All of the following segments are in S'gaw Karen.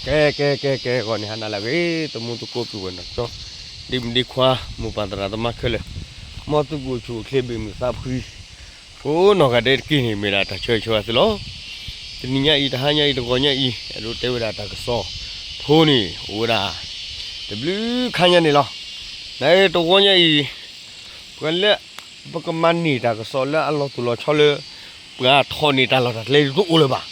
ကဲ ကဲ ကဲ ကဲ ဂီၤန့ၣ် ဟါနၤလၢအဂ့ၤ သမူသကိးပုၢ်ဝဲၢ်နီၢ်ကၠီ ဒ့မုၣ်ဒ့ခွါ မိၢ်ပၢ်သရၣ်သမါခဲလၢာ် မ်သုကအိၣ်ဆူၣ်အိၣ်ချ့ဘၣ်မုာ်သးဖှံ ကိးနီၢ်ဂၤဒဲးတက့ၢ်န့ၣ် မ့ၢ်ဒၣ်တၢ်ဆၢဂ့ၤဆၢဝါသုလီၤ. တနံၤညါအံၤ တဟါညါအံၤ တဂီၤညါအံၤ အဲၣ်ဒိးတဲဝဲဒၣ်တၢ်ကစီၣ်ဖိန့ၣ် အိၣ်ဝဲဒၣ် တဘျုးခါညါန့ၣ်လီၤ. နတဂီၤညါအံၤ ပှၤလၢ ပကမၤန့ၢ်တၢ်ကစီၣ်လၢအလီၤတိၢ်လီၤဆီလၢ ပှၤထီၣ်န့ၢ်တၢ်လီၢ်တၢ်ကျဲတအိၣ်လၢၤဘၣ်.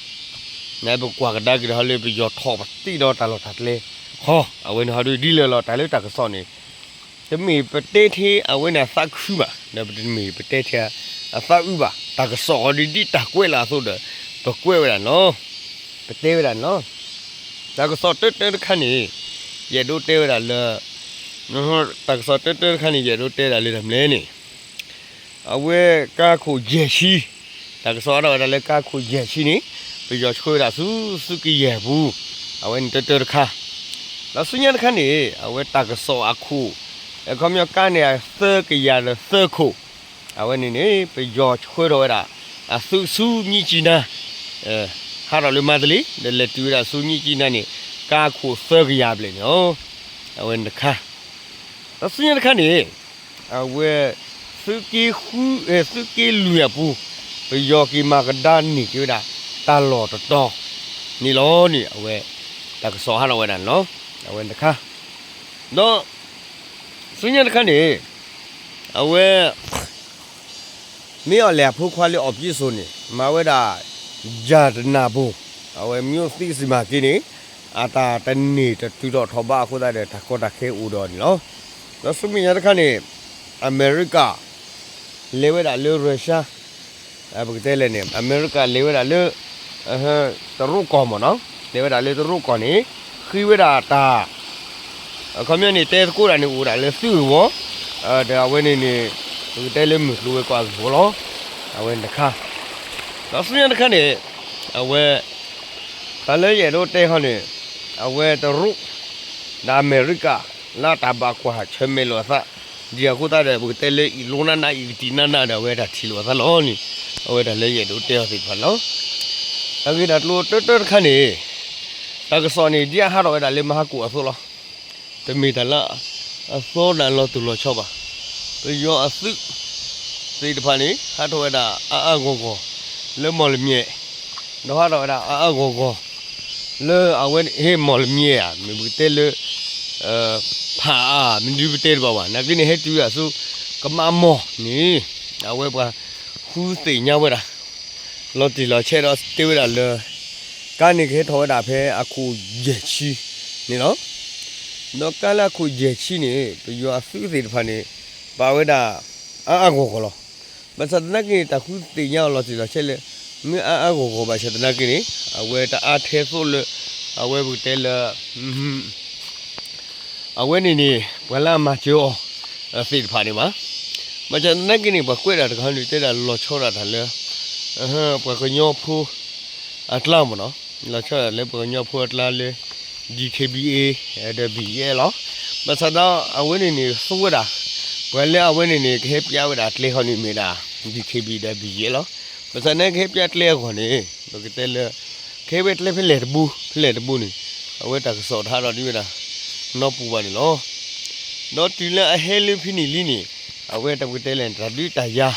နပကွၢ်ကဒါက့ၤဒီးလၢ ပယီၤထီၣ်ပသ့ဒီးတၢ်လီၢ်တၢ်ကျဲ ဟီ အဝဲန့ၣ်ဟီဒုးဒ်လဲၣ်လီၤ တၢ်လၢတၢ်ကစီၣ်န့ၣ် တမ့ၢ်ပတဲထဲအဝဲန့ၣ်အသးခုဘၣ် ဒီးပတမ့ၢ်ပတဲထဲအသးအုးဘၣ် တၢ်ကစီၣ်ဟီဒုးဒ်တၢ်ကွဲးလၢအသိးဒီး ပကွဲးဝဲဒၣ်န့ၣ်လီၤ. ပတဲဝဲဒၣ်န့ၣ်လီၤ. တၢ်ကစီၣ်တၢတၢတခါန့ၣ် ယအဲၣ်ဒိးတဲဝဲဒၣ်လၢ တၢ်ကစီၣ်တၢတၢတခါန့ၣ် ယအဲၣ်ဒိးတဲဒၣ်လၢတၢ်မနုၤလဲၣ်န့ၣ် အဝဲကါခိၣ်ယဲၢ်ဆံ တၢ်ကစီၣ်အါထီၣ်ဝဲဒၣ်လၢကါခိၣ်ယဲၢ်ဆံန့ၣ် ပယီၤဆှၢဝဲဒၣ်ဆူသုးကယဲၢ်ပူၤ အဝဲန့ၣ်တၢတၢတခါ ဒီးဆူညါတခါန့ၣ် အဝဲတၢ်ကစီၣ်အခိၣ် အခီပညီကါန့ၣ် သၢကယၤဒီးသၢခိၣ် အဝဲန့ၣ်န့ၣ် ပယီၤဆှၢထီၣ်ဝဲဒၣ် အသုးဆူမြစ်ကြီးနား ဟးထီၣ်လၢမန္တလေး ဒီးလဲၤတုၤဝဲဒၣ်ဆူမြစ်ကြီးနားန့ၣ် ကါခိၣ်သၢကယၤဘျဲၣ်န့ၣ်လီၤ. အဝဲန့ၣ်တခါ ဒီးဆူညါတခါန့ၣ် အဝဲ သုးက့ဃု သုးက့လွံၢ်အပူၤ ပယီၤက့ၤမၤကဒါန့ၢ်က့ၤဝဲဒၣ် တၢ်လီၢ်တတီၤန့ၣ်လီၤန့ၣ် အဝဲ တၢ်ကစီၣ်ဟးထီၣ်ဝဲဒၣ်န့ၣ်လီၤ. အဝဲန့ၣ်တခါ ဒီး ဆူညါတခါန့ၣ် အဝဲ မ့ၢ်အီၤလဲၣ်အဖိခွါလၢအီၣ်ပယံၣ်စိၤန့ၣ် မၤဝဲဒၣ် ယၢ်တနၢ်ဘိ အဝဲမၠိသံစံမၤက့န့ၣ် အတၢ်တန့ၢ်တတုၤထီၣ်ထီၣ်ဘးအဃိသတးဒီး တၢ်ကီတၢ်ခဲအိၣ်ဒီးန့ၣ်လီၤ. ဒီးဆူမဲာ်ညါတခါန့ၣ် အမဲရကၤ လဲၤဝဲဒၣ်လၢ Russia ပကတဲလဲၣ်န့ၣ် အမဲရကၤလဲၤဝဲဒၣ်လၢ တရူးကီၢ်မ့ၢ်နီၤ လဲၤဝဲဒၣ်လၢတရူးကီၢ်န့ၣ် ဃ့ဝဲဒၣ်တၢ် အခီပညီန့ၣ် တဲသကိးတၢ်န့ၣ်အိၣ်ဒၣ်လၢသုးဂ့ၢ်ဝီ ဒီးအဝဲန့ၣ်န့ၣ် ပကတဲလၢမုၢ်ကျိၤဝဲၤကွာ်အဂ့ၢ်ဝီလီၤ. အဝဲန့ၣ်တခါ ဒီးဆူညါတခါန့ၣ် အဝဲ တၢ်လၢယအဲၣ်ဒိးတဲခီန့ၣ် အဝဲတရူး ဒီးအမဲရကၤ လၢတၢ်ဘၣ်ကွၢ်ဆၢၣ်မဲာ်လိာ်အသး ဒ်အဃိသတးဒီး ပကတဲလၢအံၣ်လိနးနးအံၣ်ကတံၢ်နးနးဒီး အဝဲတၢ်ထံၣ်လိာ်အသးလီၤန့ၣ် အဝဲတၢ်လၢယအဲၣ်ဒိးတဲအီၤသ့ၣ်တဖၣ်န့ၣ်လီၤ. တၢ်ဂ့ၢ်တၢ်ကျိၤတၢတၢတခါန့ၣ် တၢ်ကစီၣ်န့ၣ် ဒ်အဟးထီၣ်ဝဲဒၣ်လၢမဟါကိၣ်အသိးလီၤ. တမ့ၢ်တၢ်လၢ အသီတၢ်လီၤတိၢ်လီၤဆီဘၣ်. ပယီၤအသုး သ့ၣ်တဖၣ်န့ၣ် ဟးထီၣ်ဝဲဒၣ်အါအါဂီၢ်ဂီၢ် လၢမီၢ်လမၠဲၣ်, ဒီးဟးထီၣ်ဝဲဒၣ်အါအါဂီၢ်ဂီၢ် လၢအဝဲဟ့ၣ်မီၢ်လမၠဲၣ်ဧါ မ့ၢ်ပကတဲလၢ ဖးအါ မနုၤပတဲတဘၣ်ဘၣ် နာ်က့န့ၣ် ဟဲတုၤဝဲဒၣ်ဆူ ကမးမီၢ်န့ၣ် အဝဲပှၤဃုသ့ၣ်ညါဝဲဒၣ် လီၤတံၢ်လီၤဆဲးဒီးတဲဝဲဒၣ်လၢ ကါန့ၣ်ကဟဲထီၣ်ဝဲဒၣ်ဖဲအခိၣ်ယဲၢ်ဆံန့ၣ်လီၤ. ဒီးကါလၢအခိၣ်ယဲၢ်ဆံန့ၣ် ပယီၤအသုးသ့ၣ်တဖၣ်န့ၣ် ပာ်ဝဲဒၣ် အါအါဂီၢ်ဂီၢ်လီၤ. ဘၣ်ဆၣ်သနာ်က့န့ၣ် တၢ်ဃုသ့ၣ်ညါအီၤလီၤတံၢ်လီၤဆဲးလၢ မ့ၢ်အါအါဂီၢ်ဂီၢ်ဘၣ်ဆၣ်သနာ်က့န့ၣ် အဝဲတအါထဲသိးလၢ အဝဲပကတဲလၢ အဝဲန့ၣ်န့ၣ် ပှၤလၢအမၤစၢၤအီၤ သ့ၣ်တဖၣ်န့ၣ်ဘၣ်. ဘၣ်ဆၣ်သနာ်က့န့ၣ် ပှၤကွဲးဒၣ်တခါန့ၣ် တဲဒၣ်လီၤဆီဒၣ်တၢ်လၢ ပှၤကညီဖိ အကျါမ့ၢ်နီၤ, လီၤဆီဒၣ်လၢပှၤကညီဖိအကျါလၢ DKBA ဒီး BGF လီၤ. ဘၣ်ဆၣ်ဒီးအဝဲန့ၣ်န့ၣ် သူဝဲဒၣ် ပှၤလၢအဝဲန့ၣ်န့ၣ် ကဟဲပျးဝဲဒၣ်ကျဲဃီန့ၣ်မ့ၢ်ဒၣ် DKBA ဒီး BGF လီၤ. ဘၣ်ဆၣ်န့ၣ်ကဟဲပျးကျဲအဂီၢ်န့ၣ် ပကတဲလၢ ကဟဲဝဲကျဲဖဲလဲၣ်တဘိ ဖဲလဲၣ်တဘိန့ၣ် အဝဲတၢ်ကစီၣ်တဟးထီၣ်ဒံးဝဲဒၣ် နီပူၤဘၣ်န့ၣ်လီၤ. ဒီးတုၤလၢအဟဲလၢဖဲန့ၣ်လံန့ၣ် အဝဲတၢ်ပကတဲလဲၣ် တၢ်ဒုးတၢ်ယၤ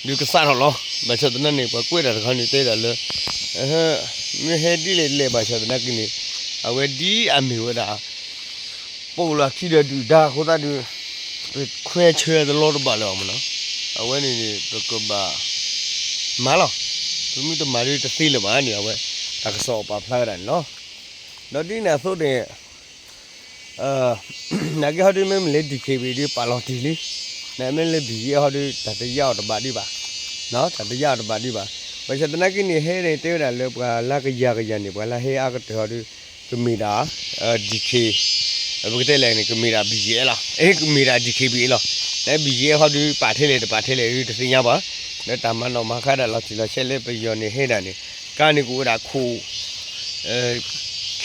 ဒုးကစးထီၣ်လီၤ. ဘၣ်ဆၣ်သနာ်က့န့ၣ် ပှၤကွဲးတၢ်တခါန့ၣ် တဲဒၣ်လၢ မ့ၢ်ဟဲဒ်လဲၣ်ဒ်လဲၣ်ဘၣ်ဆၣ်သနာ်က့န့ၣ် အဝဲဒ်အမ့ၢ်ဝဲဒၣ် ပအိၣ်လၢခံဒီးဒုၣ်ဒါအဃိသတးဒီး ပခွဲးဆၢတလီတဘၣ်လၢၤဘၣ်မ့ၢ်နီၤ. အဝဲန့ၣ်န့ၣ် ပကဘၣ်မၤလီၤ. ပမ့ၢ်တမၤဒ်တသ့လၢၤဘၣ်န့ၣ် အဝဲတၢ်ကစီၣ်ပာ်ဖျါဝဲဒၣ်န့ၣ်လီၤ. ဒီးဒ်န့ၣ်အသိးန့ၣ် နာ်က့ဟီဒုးမ့မ့ၢ်လၢ DKBA ဒုးပာ်လီၤတံၢ်လံ. နမ့ၢ်လၢ BGF ဟီဒုး တၢ်တယာ်အီၤတဘၣ်ဒံးဘၣ်, တၢ်တယာ်အီၤတဘၣ်ဒံးဘၣ်. ဘၣ်ဆၣ်သနာ်က့န့ၣ် ဟဲန့ၣ်တဲဝဲဒၣ်လၢပှၤလၢကယၤကယၤန့ၣ် ပှၤလၢဟဲအါကတၢၢ်ဟီဒုး ကမ့ၢ်ဒၣ် DK ပကတဲလဲၣ်န့ၣ် ကမ့ၢ်ဒၣ် BGF လီၤ. အဲ ကမ့ၢ်ဒၣ် DKBA လီၤ. လၢ BGF ဟီဒုး ပာ်ထဲလဲၣ်တပာ်ထဲလဲၣ်ဒုး တသ့ၣ်ညါဘၣ်. လၢတၢ်မၤနီၣ်မၤဃါဒၣ်လီၤတံၢ်လီၤဆဲးလၢပယီၤန့ၣ်ဟဲဒၣ်န့ၣ် ကါန့ၣ်ကအိၣ်ဝဲဒၣ်ခိၣ်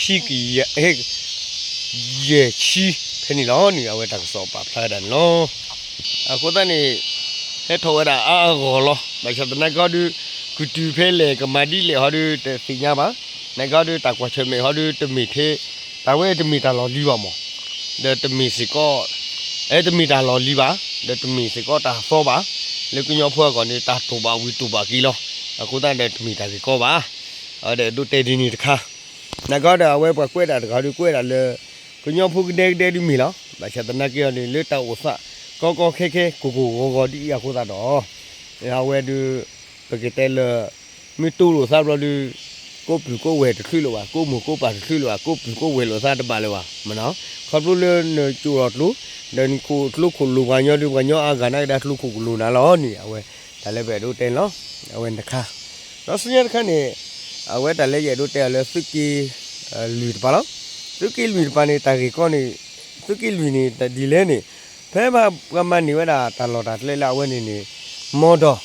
ခံကယၤ ယဲၢ်ဆံဖဲန့ၣ်လီၤန့ၣ် အဝဲတၢ်ကစီၣ်ပာ်ဖျါဝဲဒၣ်န့ၣ်လီၤ. အဃိသတးန့ၣ် ဟဲထီၣ်ဝဲဒၣ်အါအါဂီၢ်ဂီၢ်လီၤ. ဘၣ်ဆၣ်သနာ်က့ဟီဒုး ကတုၤဖဲလဲၣ် ကမၤဒ်လဲၣ်ဟီဒုး တသ့ၣ်ညါဘၣ်. နကီဒုးတၢ်ကွၢ်ဆၢၣ်မဲာ်ဟီဒုးတမ့ၢ်ထဲ, တၢ်ဝဲတမ့ၢ်တၢ်လီၢ်လံၤဘၣ်မး, ဒီးတမ့ၢ်စ့ၢ်ကီး, အဲ တမ့ၢ်တၢ်လီၢ်လံၤဘၣ်, ဒီးတမ့ၢ်စ့ၢ်ကီးတၢ်သီဘၣ်, လၢကညီဖိအဂီၢ်န့ၣ် တၢ်တူၢ်ဘၣ်ဝံၤတူၢ်ဘၣ်က့ၤလီၤ. အဃိသတးဒီးတမ့ၢ်တၢ်ဂ့ၢ်ကီဘၣ်. အဝဲဒၣ်ဒိးတဲဒ်န့ၣ်တခါ, နကီဒီးအဝဲပှၤကွဲးဒၣ်တဂၤဒုးကွဲးဒၣ်လၢ ကညီဖိကဒဲကဒဲဒုးမ့ၢ်လီၤ. ဘၣ်ဆၣ်သနာ်က့အီၤန့ၣ် လၢတၢ်အိၣ်သးကီကီခဲခဲ ကိၢ်ကိၢ်ဂီၤဂီၤဒ်အံၤအဃိသတးဒီး အဝဲဒုး ပကတဲလၢ မ့ၢ်တူၢ်လိာ်သးဘျီဒုး ကိးပုၢ်ကိးဝဲၢ်တချုးလၢၤဘၣ်, ကိးမိၢ်ကိးပၢ်တချုးလၢၤဘၣ်, ကိးပုၢ်ကိးဝဲၢ်လိာ်သးတဘၣ်လၢၤဘၣ်မနီၤ. ခီဖျိလၢနကၠိၣ်ထီၣ်ကျိ, ဒီးနခိၣ်ကျိခိၣ်လိၤပှၤကညီဒုး ပှၤကညီအါဂၤနာ်က့ဒၣ်ကျိခိၣ်ကလိၤနၤလီၤန့ၣ် အဝဲ တၢ်လၢပအဲၣ်ဒိးတဲန့ၣ်လီၤ. အဝဲန့ၣ်တခါ, ဒီးဆူညါတခါန့ၣ် အဝဲတၢ်လၢယအဲၣ်ဒိးတဲအီၤလၢသုးက့လွံၢ်တပၤလီၤ. သုးက့လွံၢ်တပၤန့ၣ် တၢ်ဂ့ၢ်ကီန့ၣ် သုးက့လွံၢ်န့ၣ် တၢ်ဒ်လဲၣ်န့ၣ် ဖဲပှၤမၤန့ၢ်ဝဲဒၣ်တၢ်လီၢ်တၢ်ကျဲလၢအဝဲန့ၣ်န့ၣ် မီဒီး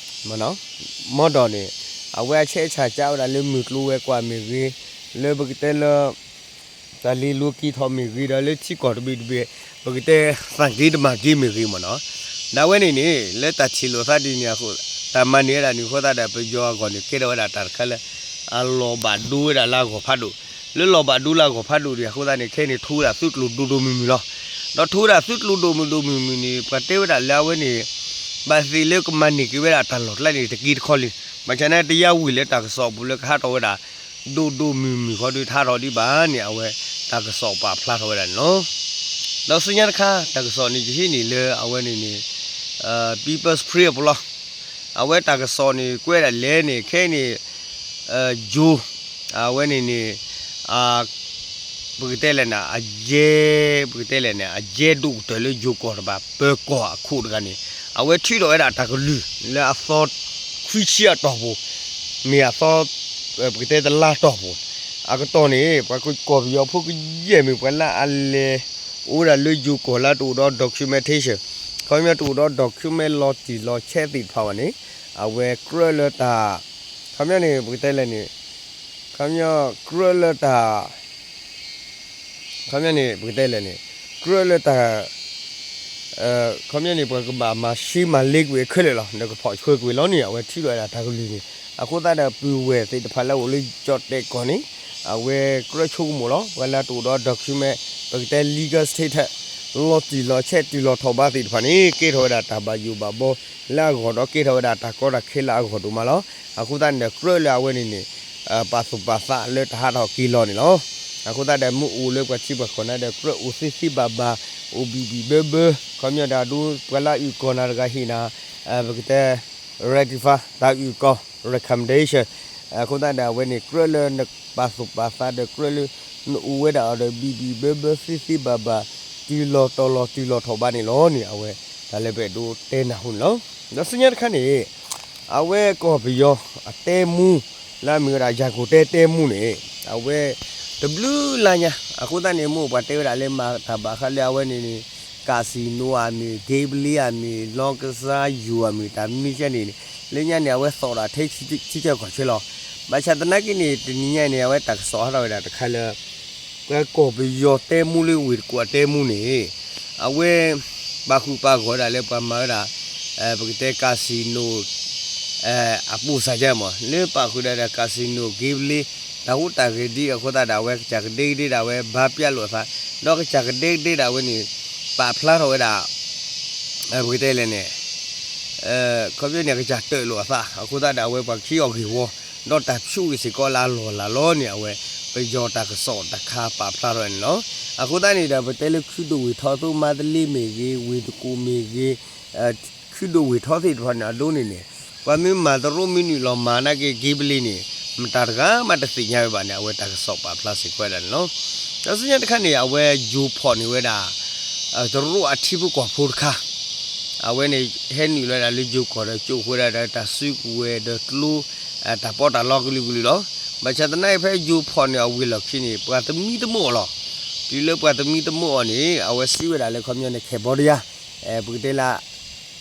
မီဒီးန့ၣ် အဝဲအဆဲးဆၢကၠါဝဲဒၣ်လၢမုၢ်ကျိၤဝဲၤကွာ်မ့ၢ်ဂ့ၤ, လၢပကတဲလၢ တၢ်လ့ၤလိၤက့ၤထီၣ်မ့ၢ်ဂ့ၤဒီးလၢထံကီၢ်တဘ့ၣ်တဘ့ၣ် ပကတဲသးက့ၤတမၤက့ၤမ့ၢ်ဂ့ၤမနီၤ. ဒ်ဝဲန့ၣ်န့ၣ် လၢတၢ်ထံၣ်လိာ်သးဒ်န့ၣ်အဃိ တၢ်မၤန့ၢ်ဝဲဒၣ်န့ၣ်အဃိသတးဒီး ပယီၤအဂီၢ်န့ၣ် ကဲထီၣ်ဝဲဒၣ်တၢ်တခါလၢ အလီၢ်ဘၣ်ဒိဝဲဒၣ်လၢအဂီၢ်ဖးဒိၣ်, လၢလီၢ်ဘၣ်ဒိလၢအဂီၢ်ဖးဒိၣ်ဒံးအဃိသတးန့ၣ် ခဲအံၤန့ၣ် ထိဝဲဒၣ်သုးကျိၤဒိၣ်ဒိၣ်မုၢ်မုၢ်လီၤ. ဒီးထိဝဲဒၣ်သုးကျိၤဒိၣ်မုၢ်ဒိၣ်မုၢ်မုၢ်န့ၣ် ပှၤတဲဝဲဒၣ်လၢအဝဲန့ၣ် ဘၣ်သ့ၣ်လၢကမၤန့ၢ်က့ၤဝဲဒၣ်တၢ်လီၢ်ကျဲန့ၣ် တက့တခီလံ. ဘၣ်ဆၣ်န့ၣ် တယါဝံၤလၢတၢ်ကစီၣ်အပူၤလၢကဟးထီၣ်ဝဲဒၣ် ဒိၣ်ဒိၣ်မုၢ်မုၢ်ဃီဒုးတဟးထီၣ်ဒံးဘၣ်န့ၣ် အဝဲတၢ်ကစီၣ်ပာ်ဖျါထီၣ်ဝဲဒၣ်န့ၣ်လီၤ. ဒီးဆူညါတခါ တၢ်ကစီၣ်န့ၣ် ယဟံးန့ၢ်လၢအဝဲန့ၣ်န့ၣ် People's Spring အပူၤလီၤ. အဝဲတၢ်ကစီၣ်န့ၣ် ကွဲးဒၣ်လဲၣ်န့ၣ် ခဲအံၤန့ၣ် ယိၤ အဝဲန့ၣ်န့ၣ် ပကတဲလဲၣ်န့ၣ် အယဲ ပကတဲလဲၣ်န့ၣ် အယဲဒိၣ်ကတၢၢ်လၢယိၤကီၢ်တဘၣ် ပၢၤကီၢ်အခိၣ်တဂၤန့ၣ် အဝဲထုးထီၣ်ဝဲဒၣ်တၢ်ကလုၢ်လၢအသီခွံဆံအတီၢ်ပူၤ, မ့ၢ်အသီ ပကတဲတလါတီၢ်ပူၤ, အကတီၢ်န့ၣ် ပှၤကီၢ်ပယီၤဖိကယဲၢ်မ့ၢ်ပှၤလၢအလဲၤအိၣ်ဝဲဒၣ်လၢယိၤကီၢ်လၢတအိၣ်ဒီး documentation, ခီပညီတအိၣ်ဒီး document လီၤတံၢ်လီၤဆဲးသ့ၣ်တဖၣ်ဘၣ်န့ၣ် အဝဲကြၢးလၢတၢ် ခီပညီန့ၣ် ပကတဲလဲၣ်န့ၣ် ခီပညီကြၢးလၢတၢ် ခီပညီန့ၣ် ပကတဲလဲၣ်န့ၣ် ကြၢးလၢတၢ် ခီပညီန့ၣ် ပှၤကဘၣ်မၤရှဲမၤလ့ကွံာ်ခဲလၢာ်လီၤ, ဒီးကဖီၣ်ဆှၢကွံာ်လီၤန့ၣ် အဝဲထုးထီၣ်ဝဲဒၣ်တၢ်ကလုၢ်န့ၣ်, အဃိသတးဒီး ပုၢ်ဝဲၢ်သ့ၣ်တဖၣ်လၢအအိၣ်လၢကၠီၣ်တဲာ်ကီၢ်န့ၣ် အဝဲကြၢးဆိကမိၣ်လီၤ, ပှၤလၢတအိၣ်ဒီး document ပကတဲ legal status လီၤတံၢ်လီၤဆဲးတုၤလီၤထီၣ်ဘးသ့ၣ်တဖၣ်န့ၣ် ကဲထီၣ်ဝဲဒၣ်တၢ်ဘၣ်ယိၣ်ဘၣ်ဘီလၢအဂီၢ်ဒီး ကဲထီၣ်ဝဲဒၣ်တၢ်ကီတၢ်ခဲလၢအဂီၢ်ဒိၣ်မးလီၤ. အဃိသတးန့ၣ်ဒီး ကြၢးလၢအဝဲန့ၣ်န့ၣ် ပာ်သူၣ်ပာ်သးလၢတဟးထီၣ်က့ၤလီၤန့ၣ်လီၤ. အဃိသတးဒီး မ့ၢ်အိၣ်လၢပှၤထံပှၤကီၢ်န့ၣ်ဒီး ကြၢးအိၣ်သ့သ့ဘၣ်ဘၣ်, အိၣ်ဘံၣ်ဘံၣ်ဘၢဘၢ, ခီပညီဒီးဒ်ပှၤလၢအအုၣ်ကီၤနၤတဂၤဟ့ၣ်နၤ ပကတဲ rectify တၢ်အုၣ်ကီၤ recommendation, အဃိသတးဒီး အဝဲန့ၣ်ကြၢးလၢနပာ်သူၣ်ပာ်သးဒီး ကြၢးလၢနအိၣ်ဝဲဒၣ်အီၤဒီး ဘံၣ်ဘံၣ်ဘၢဘၢသ့သ့ဘၣ်ဘၣ် တုၤလီၤတီၤလီၤတုၤလီၤထီၣ်ဘးန့ၣ်လီၤန့ၣ် အဝဲတၢ်လၢပအဲၣ်ဒိးတဲနၢ်ဟူန့ၣ်လီၤ. ဒီးဆူညါတခါန့ၣ် အဝဲကီၢ်ပယီၤအတဲမူ လၢအမ့ၢ်ဝဲဒၣ် ယၤကိာ်တဲတဲမူန့ၣ် အဝဲတဘျုးလါညါ အဃိသတးန့ၣ် မ့ၢ်ပှၤတဲဝဲဒၣ်လၢမၤတၢ်ဘၣ်ဃးလၢအဝဲန့ၣ်န့ၣ် casino အမ့ၢ် gambling အမ့ၢ် လီကစၢ်ယိၤအမ့ၢ် တၢ်မနုၤကဲန့ၣ်န့ၣ် လၢညါန့ၣ် အဝဲသိးဒၣ်ထဲထံဆၢကီၢ်ဆၢလီၤ. ဘၣ်ဆၣ်သနာ်က့န့ၣ် တနံၤညါန့ၣ် အဝဲတၢ်ကစီၣ်ဟးထီၣ်ဝဲဒၣ်တခါလၢ ပှၤကီၢ်ပယီၤတဲမူလၢဝ့ၢ်တကူၣ်အတဲမူန့ၣ် အဝဲပာ်ဃုာ်ပာ်ဂီၢ်ဒၣ်လၢပှၤမၤဝဲဒၣ် ပကတဲ casino အပူၤစၢ်ကဲမး လၢပာ်ဃုာ်ဒၣ်ဒီး casino gambling တၢ်ဟူးတၢ်ဂဲၤဒ်အဃိသတးဒီး အဝဲကစၢ်ကဒဲကဒဲဒၣ်ဝဲဘါပျၢ်လိာ်အသး ဒီးကစၢ်ကဒဲကဒဲဒၣ်ဝဲန့ၣ် ပာ်ဖျါထီၣ်ဝဲဒၣ် ပကတဲလဲၣ်န့ၣ် ခီပညီန့ၣ် ကစၢ်တၢၢ်လိာ်အသး အဃိသတးဒီး အဝဲပှၤကဟံးအီၤဂ့ၢ်ဝီ ဒီးတၢ်ဆူးဂ့ၤစ့ၢ်ကီးလၢအလီၢ်လၤလီၤန့ၣ် အဝဲပယီၤတၢ်ကစီၣ်တခါပာ်ဖျါထီၣ်န့ၣ်လီၤ. အဃိသတးန့ၣ်ဒီး ပတဲလၢခုၣ်ဒိၣ်ဝ့ၢ်ထီၣ် သိမါတလ့မ့ၢ်ဂ့ၤ ဝ့ၢ်တကူၣ်မ့ၢ်ဂ့ၤ ခုၣ်ဒိၣ်ဝ့ၢ်ထီၣ်သ့ၣ်တဖၣ်န့ၣ် အဒိန့ၣ်န့ၣ် ပှၤမ့ၢ်မၤတရူးမ့ၢ်နုာ်လီၤမၤနာ်က့ gambling န့ၣ် မတၤတဂၤမးတသ့ၣ်ညါဝဲဘၣ်န့ၣ် အဝဲတၢ်ကစီၣ်ပာ်ဖျါစ့ၢ်ကီးဝဲဒၣ်န့ၣ်လီၤ. ဒီးဆူညါတခါန့ၣ် အဝဲယိၤဖီၣ်န့ၢ်ဝဲဒၣ် တရူးအထံဖိကီၢ်ဖိတခါ အဝဲန့ၣ် ဟဲနုာ်လီၤဒၣ်လၢယိၤကီၢ်ဒီး ကၠိးဃုာ်ဒၣ်ဒီးတၢ်စုကဝဲၤဒီးကျိ တၢ်ပီးတၢ်လီကလုာ်ကလုာ်လီၤ. ဘၣ်ဆၣ်သနာ်က့ ဖဲယိၤဖီၣ်န့ၢ်အဝ့ၢ်လီၢ်ခံန့ၣ် ပှၤသမံသမိးအီၤလီၤ. တုၤလၢပှၤသမံသမိးအီၤန့ၣ် အဝဲစံးဝဲဒၣ်လၢခီပညီန့ၣ် Cambodia ပကတဲလၢ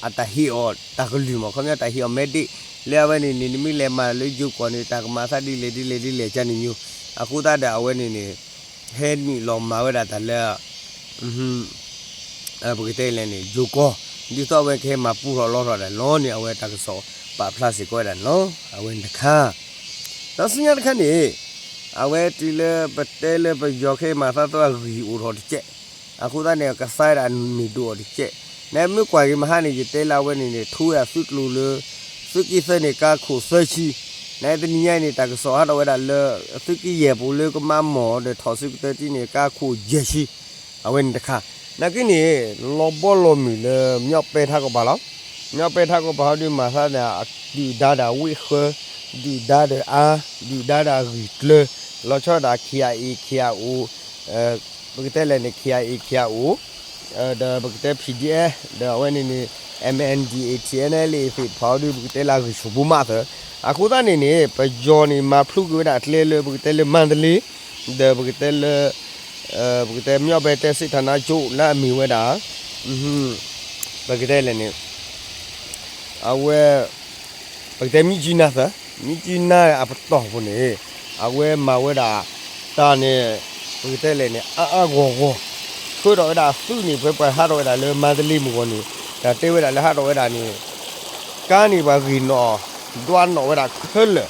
အတၢ်ဟ့ၣ်အီၤတၢ်ကလုၢ်မး ခီပညီတၢ်ဟ့ၣ်အီၤ mandate လၢအဝဲန့ၣ်န့ၣ် နမ့ၢ်လဲၤမၤလၢယိၤကီၢ်န့ၣ် တၢ်ကမၤသးဒ်လဲၣ်ဒ်လဲၣ်ဒ်လဲၣ်ကန့ၣ်မး. အဃိသတးဒီးအဝဲန့ၣ်န့ၣ် ဟဲနုာ်လီၤမၤဝဲဒၣ်တၢ်လၢ ပကတဲလဲၣ်န့ၣ် ယိၤကီၢ် ဒ်သိးအဝဲကဟဲမၤပူထီၣ်လီထီၣ်ဒၣ်လီၤန့ၣ် အဝဲတၢ်ကစီၣ်ပာ်ဖျါစ့ၢ်ကီးဝဲဒၣ်န့ၣ်လီၤ. အဝဲန့ၣ်တခါ ဒီးဆူညါတခါန့ၣ် အဝဲတုၤလၢပတဲလၢပယီၤခဲအံၤမၤသးသိးအဂံၢ်အိၣ်ထီၣ်တကဲး, အဃိသတးန့ၣ် ကစၢ်ဝဲဒၣ်န့ၢ်ဒိၣ်အီၤတကဲး. နမ့ၢ်ကွၢ်က့ၤမဟါန့ၣ် ယတဲလၢအဝဲန့ၣ်န့ၣ် ထူဝဲဒၣ်သုးကျိၤလၢ သုးက့သၢန့ၣ် ကါခိၣ်သၢဆံ, နတနံၤညါအံၤန့ၣ် တၢ်ကစီၣ်ဟးထီၣ်ဝဲဒၣ်လၢ သုးက့ယဲၢ်ပူၤလၢကမါမီၢ်ဒီးထီၣ်စုကတၢၢ်တံၢ်န့ၣ် ကါခိၣ်ယဲၢ်ဆံ, အဝဲန့ၣ်တခါ. နာ်က့န့ၣ် လီၤဘီလီၤမုၢ်လၢ မညီပဲထါကီၢ်ပၤလီၤ. မညီပဲထါကီၢ်ပၤဟီဒုးမၤသးန့ၣ် ဒုၣ်ဒါဒီးဝ့ၢ်ဃၢ, ဒုၣ်ဒါဒီးအါ, ဒုၣ်ဒါဒီးအဂံၢ်ကျၢၤ, လီၤဆီဒၣ် ခ့ၣ်အ့ၣ် ခ့ၣ်အအိၣ်, ပကတဲလဲၣ်န့ၣ် ခ့ၣ်အ့ၣ် ခ့ၣ်အအိၣ် ဒီးပကတဲ P D F ဒီးအဝဲန့ၣ်န့ၣ် M N D A T N L A သ့ၣ်တဖၣ်အီၤဒုး ပကတဲလၢအဂံၢ်ဆူၣ်ဘိမးသၢၣ်. အဃိသတးန့ၣ်န့ၣ် ပယီၤန့ၣ် မၤဖျိက့ၤဝဲဒၣ်အကျဲလၢပကတဲလၢမါတလ့, ဒီးပကတဲလၢ ပကတဲ မညီပဲတဲစ့ၣ်ထနါကၠိလၢအမ့ၢ်ဝဲဒၣ် ပကတဲလဲၣ်န့ၣ် အဝဲ ပကတဲမြစ်ကြီးနားသၢၣ်, မြစ်ကြီးနားအပတီၢ်ပူၤန့ၣ် အဝဲမၤဝဲဒၣ် တၢ်န့ၣ် ပကတဲလဲၣ်န့ၣ် အါအါဂီၢ်ဂီၢ်, ဆှၢထီၣ်ဝဲဒၣ်သုးန့ၣ် ဖဲပှၤဟးထီၣ်ဝဲဒၣ်လၢမါတလ့မုၢ်ဂီၢ်န့ၣ် တၢ်တဲဝဲဒၣ်လၢဟးထီၣ်ဝဲဒၣ်န့ၣ် ကါန့ၣ်ပှၤဂ့ၤနီၣ် ဒွးနီၣ်ဝဲဒၣ်ခဲလၢာ်,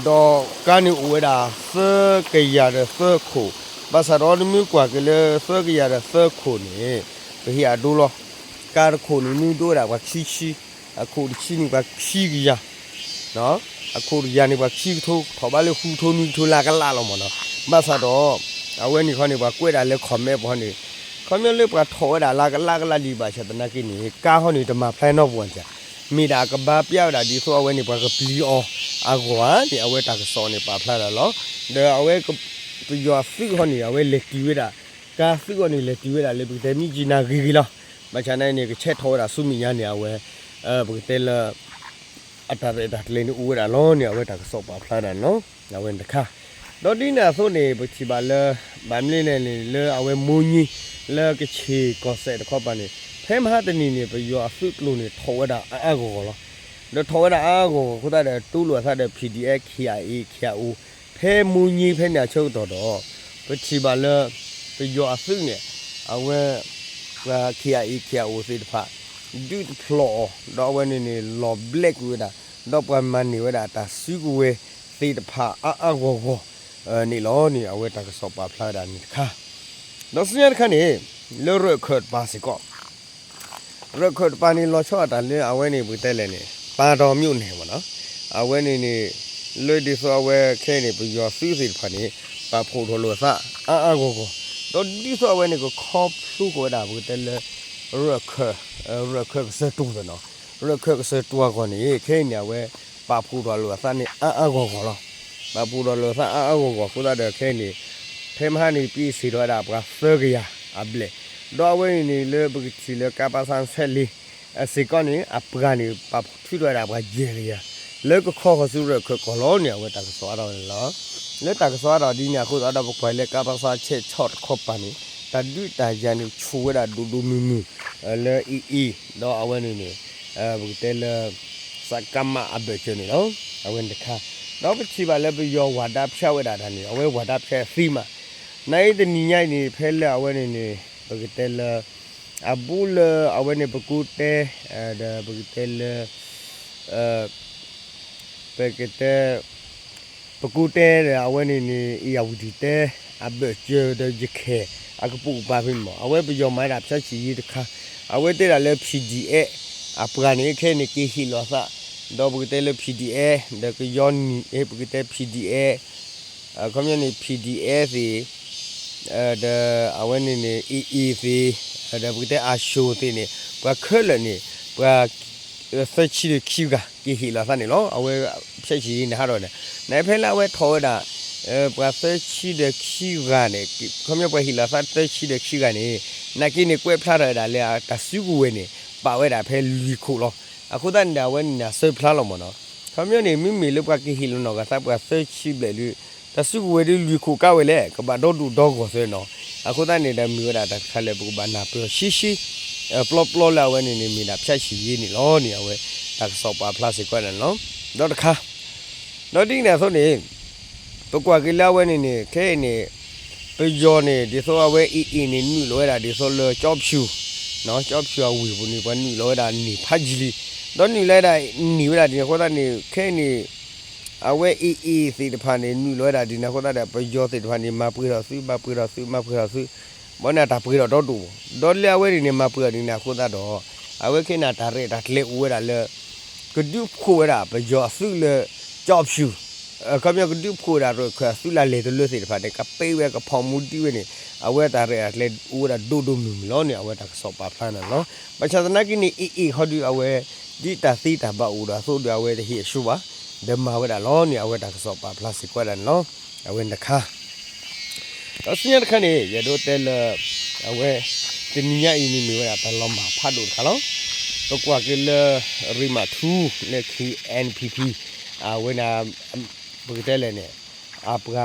ဒီးကါန့ၣ်အိၣ်ဝဲဒၣ်သၢကယၤဒီးသၢခိၣ်, ဘၣ်ဆၣ်ဒီးနမ့ၢ်ကွၢ်က့ၤလၢသၢကယၤဒီးသၢခိၣ်န့ၣ် ပဟ့ၣ်အဒိလီၤ. ကါတခိၣ်န့ၣ် မ့ၢ်ဒိဝဲဒၣ်ပှၤခံဆံ, အခိၣ်တဆံန့ၣ်ပှၤခံကယၤ, အခိၣ်တကယၤန့ၣ်ပှၤခံကထိ, ထီၣ်ဘးလၢဃုကထိနွံကထိလၢကလးလီၤမ့ၢ်နီၤ. ဘၣ်ဆၣ်ဒီး အဝဲန့ၣ်ခီန့ၣ် ပှၤကွဲးဒၣ်လၢ comment ပူၤန့ၣ် ခီပညီလၢပှၤထီၣ်ဝဲဒၣ်လၢကလးကလးဒံးဘၣ်ဆၣ်သနာ်က့န့ၣ် ကါဟီန့ၣ် တမၤဖျါနီတပူၤဘၣ်, မ့ၢ်ဒၣ်ကဘါပျၢ်ဝဲဒၣ်ဒ်သိးအဝဲန့ၣ် ပှၤကပျံၤအီၤအဂီၢ်ဧါန့ၣ် အဝဲတၢ်ကစီၣ်န့ၣ်ပာ်ဖျါဒၣ်လီၤ. ဒီးအဝဲ ပယီၤအသုးဟီန့ၣ် အဝဲလဲၤတုၤဝဲဒၣ်, ကါသုးဟီန့ၣ် လဲၤတုၤဝဲဒၣ်လၢပကတဲမြစ်ကြီးနားဂ့ၤဂ့ၤလီၤ. ဘၣ်ဆၣ်န့ၣ်န့ၣ် ကဆဲးထီၣ်ဝဲဒၣ်ဆူမဲာ်ညါန့ၣ် အဝဲ ပကတဲလၢ အတၢ်ရဲၣ်တၢ်ကျဲၤန့ၣ်အိၣ်ဝဲဒၣ်လီၤန့ၣ် အဝဲတၢ်ကစီၣ်ပာ်ဖျါဒၣ်န့ၣ်လီၤ. အဝဲန့ၣ်တခါ, ဒီးဒ်န့ၣ်အသိးန့ၣ် ပထံၣ်ဘၣ်လၢ ဘၣ်မနုၤလဲၣ်န့ၣ် လၢအဝဲမိၢ်ညံ လၢကခ့ၣ်ကီၢ်စဲၣ်တခီပၤန့ၣ် ဖဲမဟါတနံၤန့ၣ် ပယီၤအသုးကျိၤန့ၣ် ထီၣ်ဝဲဒၣ်အါအါဂီၢ်ဂီၢ်လီၤ. ဒီးထီၣ်ဝဲဒၣ်အါအါဂီၢ်ဂီၢ်အဃိသတးဒီး တူၢ်လိာ်အသးဒီး P D F, K I A, K I O ဖဲမိၢ်ညံဖဲန့ၣ်အဆၢကတီၢ်ဒီး ပထံၣ်ဘၣ်လၢ ပယီၤအသုးန့ၣ် အဝဲ K I A, K I O သ့ၣ်တဖၣ် ဒုးတဖျီၣ်အီၤ ဒီးအဝဲန့ၣ်န့ၣ် လီၤဘျဲးကွံာ်ဝဲဒၣ် ဒီးပှၤမၤန့ၢ်ဝဲဒၣ်တၢ်စုကဝဲၤသ့ၣ်တဖၣ် အါအါဂီၢ်ဂီၢ်န့ၣ်လီၤန့ၣ် အဝဲတၢ်ကစီၣ်ပာ်ဖျါဝဲဒၣ်န့ၣ်တခါ. ဒီးဆူညါတခါန့ၣ် လၢရၢၢ်ခၢၣ်တပၤစ့ၢ်ကီး ရၢၢ်ခၢၣ်တပၤန့ၣ် လီၤဆီဒၣ်တၢ်လၢအဝဲန့ၣ် ပကတဲလဲၣ်န့ၣ် ပၤတီၤမၠိန့ၣ်မ့ၢ်နီၤ, အဝဲန့ၣ်န့ၣ် လၢဒ်သိးအဝဲခဲအံၤန့ၣ် ပယီၤသုးသ့ၣ်တဖၣ်န့ၣ် ပာ်ဖှိၣ်ထီၣ်လိာ်အသး အါအါဂီၢ်ဂီၢ်, ဒီးဒ်သိးအဝဲန့ၣ် ကခီဖျိဃီၤဝဲဒၣ် ပကတဲလၢ ရၢၢ်ခၢၣ်, ရၢၢ်ခၢၣ်ကစၢၢ်တူၢ်သ့ၣ်နီၤ, ရၢၢ်ခၢၣ်ကစၢၢ်တူၢ်အဂီၢ်န့ၣ် ခဲအံၤန့ၣ် အဝဲ ပာ်ဖှိၣ်ထီၣ်လိာ်အသးန့ၣ် အါအါဂီၢ်ဂီၢ်လီၤ. ပာ်ဖှိၣ်ထီၣ်လိာ်အသးအါအါဂီၢ်ဂီၢ်အဃိသတးဒီးခဲအံၤန့ၣ် ဖဲမဟါန့ၣ် ပစ့ၣ်ထီၣ်ဝဲဒၣ်ပှၤသၢကယၤအဘျဲၣ်, ဒီးအဝဲန့ၣ်န့ၣ် လၢပကထံၣ်လၢ ကပစ ဆဲးလ့ အစ့ၢ်ကီးန့ၣ် အပှၤန့ၣ် ပာ်ဖှိၣ်ထုးထီၣ်ဝဲဒၣ်ပှၤယဲၢ်ကယၤ လၢကခီဃီၤဆူရၢၢ်ခၢၣ်ကီၢ်လီၤန့ၣ် အဝဲတၢ်ကစီၣ်အါထီၣ်ဝဲန့ၣ်လီၤ. လၢတၢ်ကစီၣ်အါထီၣ်ဒ်န့ၣ်အဃိသတးဒီး ပကွၢ်လၢ ကပစ ဆဲးဆီၣ်တခီပၤန့ၣ် တၢ်ဒုးတၢ်ယၤန့ၣ် ဆူၣ်ဝဲဒၣ်ဒိၣ်ဒိၣ်မုၢ်မုၢ် လၢအံၤအံၤ ဒီးအဝဲန့ၣ်န့ၣ် ပကတဲလၢ စကမ အဘၢၣ်စၢၤန့ၣ်လီၤ. အဝဲန့ၣ်တခါ, ဒီးပထံၣ်ဘၣ်လၢပယီၤဝၤဒါဖၠါဝဲဒၣ်တၢ်န့ၣ် အဝဲဝၤဒါဖၠါသ့မး, နအံၤတနံၤညါအံၤန့ၣ် ဖဲလၢအဝဲန့ၣ်န့ၣ် ပကတဲလၢ အဘူးလၢအဝဲန့ၣ် ပကိးတဲ ဒီးပကတဲလၢ ပကတဲ ပကိးတဲဒီးအဝဲန့ၣ်န့ၣ် အ့ၣ်ယၣ်ဝတံၣ်တဲ အဘၢၣ်စၢၤဒီးယခဲၣ် အကပိာ်ကပၤဖဲန့ၣ်မး အဝဲပယီၤမၤဒၣ်ဖၠါဆံၣ်ယံၤတခါ, အဝဲတဲဒၣ်လၢ P D F အပှၤန့ၣ် ခဲအံၤန့ၣ် က့ၤဟ့ၣ်လီၤသး, ဒီးပကတဲလၢ P D F ဒီးကညီနံၣ် ပကတဲ P D F ခီပညီန့ၣ် P D F သ့ၣ် ဒီးအဝဲန့ၣ်န့ၣ် အ့ၣ်အ့ၣ်သ့ၣ် ဒီးပကတဲအၣ်ၡိၣ်သ့ၣ်န့ၣ် ပှၤခဲလၢာ်န့ၣ် ပှၤ သၢဆံဒီးခံဂၤ က့ၤဟ့ၣ်လီၤသးန့ၣ်လီၤ. အဝဲဖဲဆံးန့ၣ်ဟးထီၣ်န့ၣ် နဖဲလၢအဝဲထီၣ်ဝဲဒၣ် ပှၤသၢဆံဒီးခံဂၤန့ၣ် ခီပညီပှၤဟ့ၣ်လီၤသးသၢဆံဒီးခံဂၤန့ၣ် နာ်က့န့ၣ် ကွဲးဖျါထီၣ်ဝဲဒၣ်လၢတၢ်စုကဝဲၤန့ၣ် ပာ်ဝဲဒၣ်ဖဲလွံၢ်ခိၣ်လီၤ. အဃိသတးန့ၣ်ဒီး အဝဲန့ၣ်နၢ်စၢဖျါလီၤမ့ၢ်နီၤ. ခီပညီန့ၣ် မ့မ့ၢ်လၢပှၤက့ၤဟ့ၣ်လီၤနီၢ်ကီၢ်သးပှၤသၢဆံဘျဲၣ်ဒီး တၢ်စုကဝဲၤဒ်လွံၢ်ခိၣ်ကါဝဲလဲၣ် ကဘၣ်ဒီဒူၣ်ဒီဂီၢ်သ့နီၤ. အဃိသတးန့ၣ်ဒီး မ့ၢ်ဝဲဒၣ်တၢ်တခါလၢပကဘၣ်နၢ်ပၢၢ်ဆှံဆှံ ပျီပျီလၢအဝဲန့ၣ်န့ၣ် မ့ၢ်ဒၣ်ဖၠါဆံၣ်ယံၤန့ၣ်လီၤန့ၣ် အဝဲတၢ်ကစီၣ်ပာ်ဖျါစ့ၢ်ကီးန့ၣ်လီၤ. ဒီးတခါ ဒီးဒ်န့ၣ်အသိးန့ၣ် ပကွၢ်က့ၤလၢအဝဲန့ၣ်န့ၣ် ခဲအံၤန့ၣ် ပယီၤန့ၣ် ဒ်သိးအဝဲအ့ၣ်အ့ၣ်န့ၣ် နုာ်လီၤဝဲဒၣ်ဒ်သိးလၢကၠီဖၠူၣ် ကၠီဖၠူၣ်အဝ့ၢ်ပူၤန့ၣ် ပှၤနုာ်လီၤဝဲဒၣ်န့ၢ်ဖးယံၤလံ. ဒီးနုာ်လီၤဝဲဒၣ်န့ၢ်ဝဲဒၣ်ဒ်န့ၣ်အဃိသတးန့ၣ် ခဲအံၤန့ၣ် အဝဲအ့ၣ်အ့ၣ်သ့ၣ်တဖၣ်န့ၣ် နုာ်လီၤဝဲဒၣ်ဒ်န့ၣ်အဃိသတးဒီး ပယီၤသ့ၣ်တဖၣ်န့ၣ် မၤပှဲၤထီၣ်သု မၤပှဲၤထီၣ်သု မၤပှဲၤထီၣ်သု ဘၣ်န့ၣ်တၢ်ပှဲၤထီၣ်ဒီဒိၣ်ဘၣ် ဒီးလၢအဝဲန့ၣ်န့ၣ် မၤပှဲၤထီၣ်ဒ်န့ၣ်အဃိသတးဒီး အဝဲခဲန့ၣ်တၢ်ရဲၣ်တၢ်ကျဲၤအိၣ်ဝဲဒၣ်လၢ ကဒုးဖှိၣ်ဝဲဒၣ်ပယီၤအသုးလၢ ကၠီၣ်ဖၠူၣ် ခီပညီကဒုးဖှိၣ်ဝဲဒၣ်ရၢၢ်ခၢၣ်အသုးလၢလဲၤတလၢသ့ၣ်တဖၣ်န့ၣ် ကပ့ၤဝဲကဖီၣ်မူဒံးဝဲန့ၣ် အဝဲတၢ်ရဲၣ်တၢ်ကျဲၤအိၣ်ဝဲဒၣ်ဒိၣ်ဒိၣ်မုၢ်မုၢ်လီၤန့ၣ် အဝဲတၢ်ကစီၣ်ပာ်ဖျါန့ၣ်လီၤ. ဘၣ်ဆၣ်သနာ်က့န့ၣ် အ့ၣ်အ့ၣ်ခီဒုးအဝဲ ဒ်တၢ်သ့တၢ်ဘၣ်အိၣ်ဒီးအသိးဒီးအဝဲတဟ့ၣ်အဆူၣ်ဘၣ် ဒီးမၤဝဲဒၣ်လီၤန့ၣ် အဝဲတၢ်ကစီၣ်ပာ်ဖျါစ့ၢ်ကီးဝဲဒၣ်န့ၣ်လီၤ. အဝဲန့ၣ်တခါ ဒီးဆူညါတခါန့ၣ် ယအဲၣ်ဒိးတဲလၢ အဝဲ တနံၤညါအံၤန့ၣ်မ့ၢ်ဝဲဒၣ်တၢ်လီၤမၢ်ဖးဒိၣ်တခါလီၤ. ပကွၢ်က့ၤလၢ ရံးမးထူ လၢ K N P P အဝဲန့ၣ် ပကတဲလဲၣ်န့ၣ် အပှၤ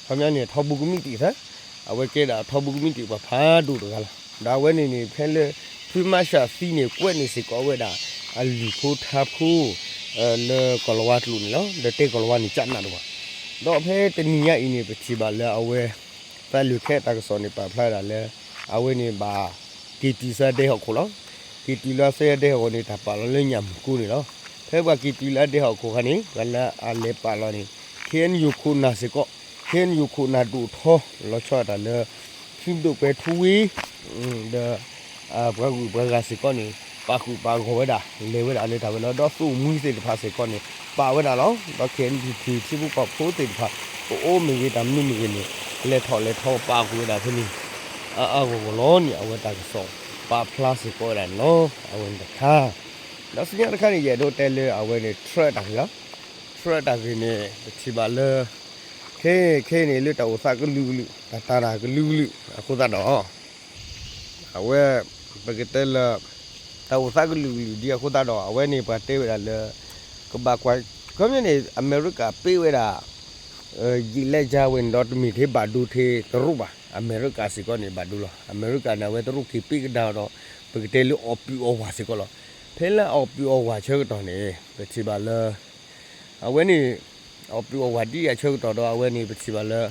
ခီပညီန့ၣ် ထီဘူကမံးတံာ်သၢ အဝဲကဲဒၣ်ထီဘူကမံးတံာ်ပှၤဖးဒိၣ်တဂၤလီၤ. ဒီးအဝဲန့ၣ်န့ၣ် ဖဲလၢ ဖုမၢ်ၡးသံန့ၣ် ကွဲးန့ၢ်စ့ၢ်ကီးဝဲဒၣ် အလုၢ်ဖိထါဖိ လၢကီၢ်လီၤဝါကျိာ်န့ၣ်လီၤ. ဒီးတဲကီၢ်လီၤဝါန့ၣ် ကနၣ်တဘၣ်. ဒီးဖဲတနံၤညါအံၤန့ၣ် ပထံၣ်ဘၣ်လၢအဝဲ သးလုၢ်ခဲတၢ်ကစီၣ်န့ၣ် ပာ်ဖျါဝဲဒၣ်လၢ အဝဲန့ၣ်ဘၣ် က့ၤတုၤဆူဒဲဟီၣ်ခိၣ်လီၤ. က့ၤတုၤလၢဆူဒဲဟီၣ်ခိၣ်န့ၣ် တၢ်ပာ်လီၤလၢညၣ်မုၢ်ကိန့ၣ်လီၤ. ဖဲပှၤက့ၤတုၤလၢဒဲဟီၣ်ခိၣ်ခါန့ၣ် ပှၤလၢအလဲၤပာ်လီၤန့ၣ် K N U ခိၣ်နၢ်စ့ၢ်ကီး K N U ခိၣ်နၢ်ဒိၣ်ထီ လီၤဆီဒၣ်တၢ်လၢ ဖုဒိၣ်ကွဲၤထူဝ့ ဒီး ပှၤဂုၤပှၤဂၤစ့ၢ်ကီးန့ၣ် ပာ်ဃုာ်ပာ်ဂီၢ်ဝဲဒၣ် လဲၤဝဲဒၣ်လၢတၢ်ဝဲလီၤ. ဒီးသုးမုၢ်သ့ၣ်တဖၣ်စ့ၢ်ကီးန့ၣ် ပာ်ဝဲဒၣ်လီၤ. ဒီး K N P P ထံဖိကီၢ်ဖိသ့ၣ်တဖၣ် ပအိၣ်မ့ၢ်ဂ့ၤ တၢ်မနုၤမ့ၢ်ဂ့ၤန့ၣ် လဲၤထီၣ်လဲၤထီပာ်ဃုာ်ဝဲဒၣ်ဖဲန့ၣ် အါအါဂီၢ်ဂီၢ်လီၤန့ၣ် အဝဲတၢ်ကစီၣ်ပာ်ဖျါစ့ၢ်ကီးဝဲဒၣ်န့ၣ်လီၤ. အဝဲန့ၣ်တခါ ဒီးဆူညါတခါန့ၣ် ယအဲၣ်ဒိးတဲလၢအဝဲန့ၣ် Trump တၢ်ဂ့ၢ်လီၤ. Trump တၢ်ဂ့ၢ်န့ၣ် ပထံၣ်ဘၣ်လၢ ခဲခဲန့ၣ် လၢတၢ်အိၣ်သးကလုာ်ကလုာ် တၢ်တၤတၢ်ကလုာ်ကလုာ်အဃိသတးဒီး အဝဲ ပကတဲလၢ တၢ်အိၣ်သးကလုာ်ကလုာ်ဒ်အဃိသတးဒီး အဝဲန့ၣ်ပှၤတဲဝဲဒၣ်လၢ ကဘၣ်ကွၢ် ခီပညီန့ၣ် အမဲရကၤပ့ၤဝဲဒၣ် ယံာ်လဲၢ်ယါဝဲန့ၣ်ဒီး တမ့ၢ်ထဲဘၣ်ဒိထဲတရူးဘၣ်. အမဲရကၤစ့ၢ်ကီးန့ၣ် ဘၣ်ဒိလီၤ. အမဲရကၤန့ၣ် အဝဲတရူးက့ၤပ့ၤကဒါဒီး ပကတဲလၢအီၣ်ပုၢ်အီၣ်ဝၤစ့ၢ်ကီးလီၤ. ဖဲလၢအီၣ်ပုၢ်အီၣ်ဝၤဆၢကတီၢ်န့ၣ် ပထံၣ်ဘၣ်လၢ အဝဲန့ၣ် အီၣ်ပုၢ်အီၣ်ဝၤဒ်အဆၢကတီၢ်ဒီး အဝဲန့ၣ် ပထံၣ်ဘၣ်လၢ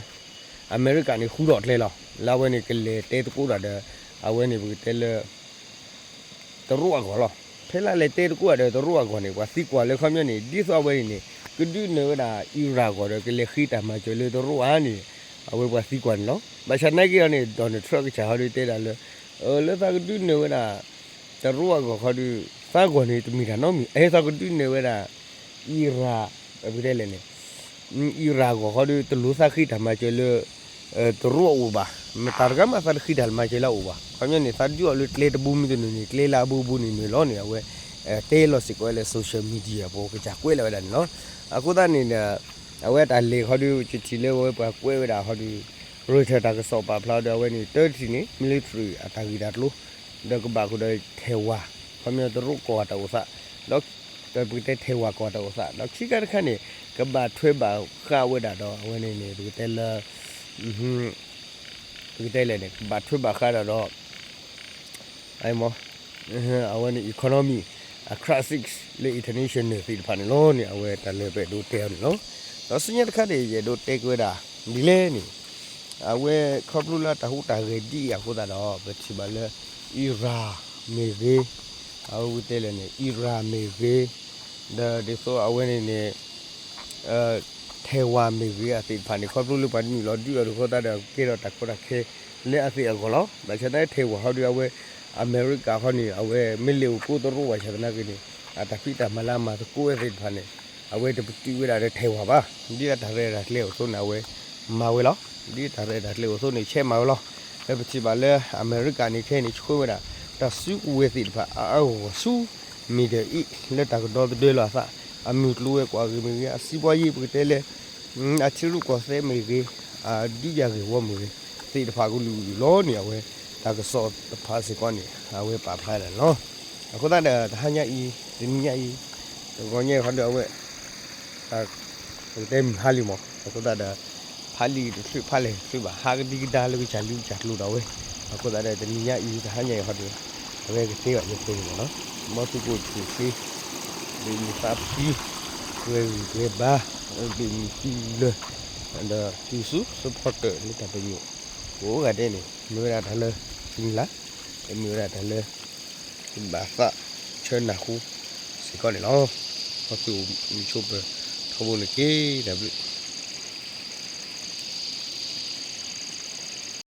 အမဲရကၤန့ၣ် ဃူထီၣ်ကျဲလီၤ. လၢအဝဲန့ၣ် ကလဲၤတဲသကိးတၢ်ဒီး အဝဲန့ၣ် ပကတဲလၢ တရူးအဂီၢ်လီၤ. ဖဲလၢလဲၤတဲသကိးတၢ်ဒီးတရူးအဂီၢ်န့ၣ် ပှၤသံကွၢ်လၢခီပညီန့ၣ် ဒ်သိးအဝဲန့ၣ်န့ၣ် ကဒုးနၢၤဝဲဒၣ် Iran အဂီၢ်ဒီး ကလဲၤဃ့တၢ်မၤစၢၤလၢတရူးဧါန့ၣ် အဝဲပှၤသံကွၢ်န့ၣ်လီၤ. ဘၣ်ဆၣ်သနာ်က့ဒီးန့ၣ် Donald Trump ကစၢ်ဟီဒုးတဲဒၣ်လၢ လၢသးကဒုးနၢၤဝဲဒၣ် တရူးအဂီၢ်ခီဒုး သးဂီၢ်န့ၣ်တမ့ၢ်တၢ်နီတမံၤ အသးကဒုးနၢၤဝဲဒၣ် Iran ပကတဲလဲၣ်န့ၣ် Iran အဂီၢ်ခီဒုး တလိၣ်သးဃ့တၢ်မၤစၢၤလၢ တရူးအအိၣ်ဘၣ်. မတၤတဂၤမးသးတဃ့တၢ်မၤစၢၤလၢအအိၣ်ဘၣ်. ခီပညီန့ၣ် သးဒုးအီၤလၢကျဲတဘိမ့ၢ်တနုၤန့ၣ် ကျဲလၢအဘိဘိန့ၣ်နုၤလီၤန့ၣ် အဝဲ တဲလီၤစ့ၢ်ကီးဝဲလၢ social media အပူၤ ကစၢ်ကွဲးလီၤဝဲဒၣ်န့ၣ်လီၤ. အဃိသတးန့ၣ်ဒီး အဝဲတၢ်လဲၤခီဒုး ကထံၣ်လၢအဝဲပှၤကွဲးဝဲဒၣ်ခီဒုး Reuters တၢ်ကစီၣ်ပာ်ဖျါဒီး အဝဲန့ၣ် တထံၣ်န့ၣ် military အတၢ်ဂ့ၢ်တၢ်ကျိၤ ဒီးကဘၣ်ဃုာ်ဒီး Taiwan ခီပညီတရူးကီၢ်အတၢ်အိၣ်သး ဒီးပကတဲ Taiwan ကီၢ်အတၢ်အိၣ်သး ဒီးခံခါတခါန့ၣ် ကဘၣ်ထွဲဘၣ်ဃးဝဲဒၣ်ဒီး အဝဲန့ၣ်န့ၣ် ပကတဲလၢ ပကတဲလဲၣ်န့ၣ် ကဘၣ်ထွဲဘၣ်ဃးဒၣ်ဒီး အဝဲန့ၣ် economy အ crisis လၢ international သ့ၣ်တဖၣ်န့ၣ်လီၤန့ၣ် အဝဲတၢ်လၢပအဲၣ်ဒိးတဲအီၤန့ၣ်လီၤ. ဒီးဆူညါတခါန့ၣ် ယအဲၣ်ဒိးတဲက့ၤဝဲဒၣ် ဒ်လဲၣ်န့ၣ် အဝဲခီဖျိလၢတၢ်ဟူးတၢ်ဂဲၤဒ်အံၤအဃိသတးဒီး ပထံၣ်ဘၣ်လၢ Iran မ့ၢ်ဂ့ၤ အဝဲပကတဲလဲၣ်န့ၣ် Iran မ့ၢ်ဂ့ၤ ဒီးဒ်သိးအဝဲန့ၣ်န့ၣ် Taiwan မ့ၢ်ဂ့ၤအသ့ၣ်တဖၣ်န့ၣ် ခီဖျိလၢပှၤနုာ်လီၤဒုးအီၤအဃိသတးဒီး ကဲထီၣ်တၢ်ကီတၢ်ခဲလၢအသ့ၣ်အဂီၢ်လီၤ. ဘၣ်ဆၣ်သနာ်က့ Taiwan ဟီဒုး အဝဲ အမဲရကၤဟီန့ၣ် အဝဲမ့ၢ်လဲၤအိၣ်ကိးတရူးဘၣ်ဆၣ်သနာ်က့န့ၣ် အတၢ်ဖံးတၢ်မၤလၢအမၤသကိးဝဲသ့ၣ်တဖၣ်န့ၣ် အဝဲတပတုာ်ဝဲဒၣ်လၢ Taiwan ဘၣ်. ဒ်အတၢ်ရဲၣ်တၢ်ကျဲၤအိၣ်အသိးန့ၣ် အဝဲမၤဝဲလီၤ. ဒ်အတၢ်ရဲၣ်တၢ်ကျဲၤအိၣ်အသိးန့ၣ် ဆဲးမၤဝဲလီၤ. လၢပထံၣ်ဘၣ်လၢအမဲရကၤန့ၣ် ခဲအံၤန့ၣ် ဆှၢဝဲဒၣ် တၢ်စုကဝဲၤသ့ၣ်တဖၣ်အါအါဂီၢ်ဂီၢ်ဆူ Middle East လၢတၢ်ကဒီသဒၢလီၤအသး အမုၢ်ကျိၤဝဲၤကွာ်ဂ့ၤမ့ၢ်ဂ့ၤ အစံးဘီယ့ၣ်ပကတဲလဲၣ် အထံရူၢ်ကီၢ်သဲးမ့ၢ်ဂ့ၤ အဒုးယၤဂ့ၢ်ဝီမ့ၢ်ဂ့ၤ သ့ၣ်တဖၣ်ကလုာ်ကလုာ်လီၤန့ၣ် အဝဲ တၢ်ကစီၣ်တဖၣ်စ့ၢ်ကီးန့ၣ် အဝဲပာ်ဖျါဒၣ်န့ၣ်လီၤ. အဃိသတးဒီး တဟါညါအံၤ တနံၤညါအံၤ တဂီၤညါအံၤဟီဒုး အဝဲ ပကတဲမုၢ်ဟါလံမး အဃိသတးဒီး ဖးလံာ်တချုးဖးလဲၢ်တချုးဘၣ် ဟးကဒံကဒါလၢကစၢ်လူကစၢ်ကျိၤဒီးဝဲ အဃိသတးဒီး တနံၤညါအံၤ တဟါညါအံၤဟီဒုး အဝဲကတဲဘၣ်ယဲဖဲန့ၣ်မးနီၤ မ်သုကအိၣ်ဆူၣ်ချ့ ဘၣ်မုာ်သးဖှံ ပှဲၤဂံၢ်ပှဲၤဘါ ဘၣ်မုာ်တူၢ်လၢ ဒီးတုၤဆူ support လၢတၢ်ပညိၣ်ကိးဂၤဒဲးန့ၣ် မ့ၢ်ဝဲဒၣ်တၢ်လၢ မုၢ်လၢ် မ့ၢ်ဝဲဒၣ်တၢ်လၢ ကဘၣ်သးဆၢနၢ်ဟူစ့ၢ်ကီးန့ၣ်လီၤ. မ်သုအိၣ်မုာ်ဆိးပၢၤထီ ကဘိန့ၣ်က့ၤဒီး